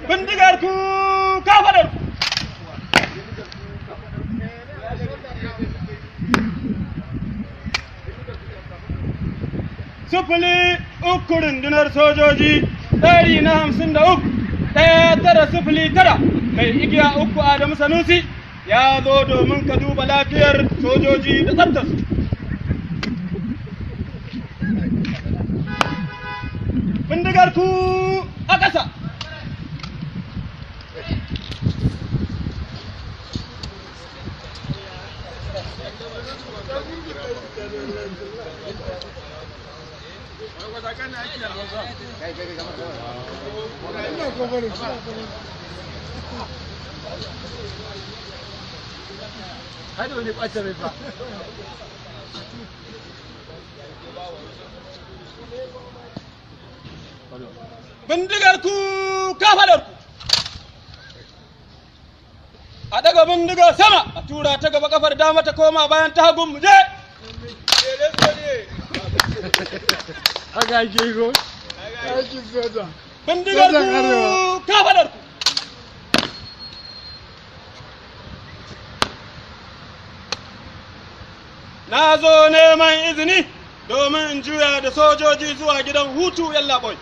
Bindigar ku kafadar ku. 03 rundunar sojoji ɗari na 53 1909 mai igiya 3 Adamu Sanusi ya zo domin ka duba lafiyar sojoji da tsaftarsu. Bindigar ku a ƙasa. Bindigar ku kafadar ku. A daga bindiga sama a tura ta gaba kafar dama ta koma bayan ta hagun mu je. Haka ake yi ko? Aikin soja. Bindigar Sojan ku Arewa. kafadar ku. Na zo neman izini domin in juya da sojoji zuwa gidan hutu yallaɓoi.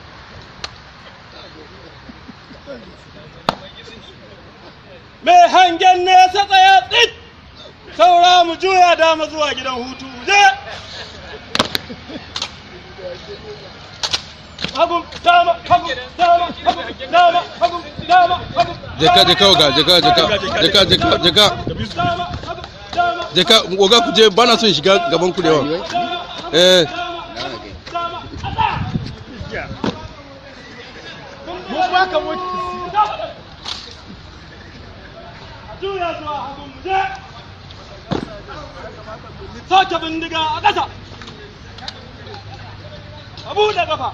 Mai hangen nesa tsaya tsit, saura mu juya dama zuwa gidan hutu je. Hagun dama, hagun dama, hagun dama, hagun dama, hagun. Jeka, jeka, oga, jeka, jeka, jeka, jeka, jeka. Dama, hagun, dama. Jeka, oga ku je ba na son shiga gaban ku da yawa. Eh. Dama, a tsaya. Mun baka mota. Juya zuwa hagun mu je. Soke bindiga a ƙasa. A buɗe ƙafa.